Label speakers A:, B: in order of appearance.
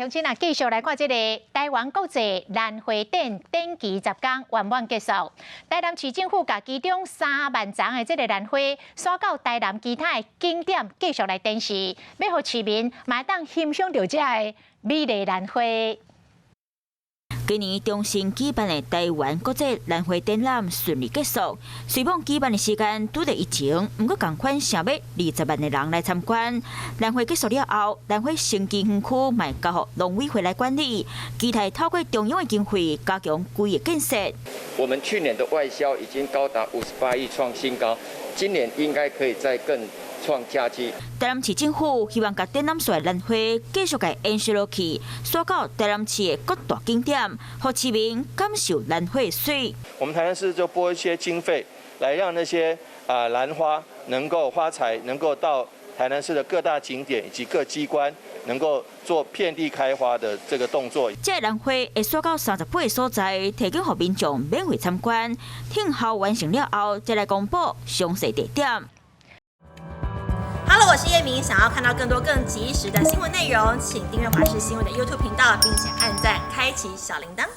A: 來，鄉親啊，繼續來看這个台灣國際蘭花展展期10工圓滿結束。台南市政府共其中3萬叢的這个蘭花，徙到台南其他的景點繼續來展示，欲予市民嘛會當欣賞著這个美麗蘭花。
B: 今年中心舉辦的台灣國際蘭花展覽順利結束，雖罔舉辦的時間拄著疫情，毋過仝款想欲20萬的人來參觀。蘭花結束了後，蘭花生機園區嘛交予農委會來管理，期待透過中央的經費加強規个建設。
C: 我們去年的外銷已經高達58億，創新高，今年應該可以再更創佳績。
B: 台南市政府希望共展覽出的蘭花繼續共延續落去，徙到台南市的各大景點，予市民感受蘭花的媠。
D: 我們台南市就撥一些經費，來讓那些啊蘭花能夠花材能夠到台南市的各大景點以及各機關，能夠做遍地開花的這個動作。
B: 這个蘭花會徙到38个所在，提供予民眾免費參觀。聽候完成了後，再來公布詳細地點。
E: Hello，我是葉明，想要看到更多更及時的新聞內容，請訂閱華視新聞的 YouTube 頻道，並且按讚開啟小鈴鐺。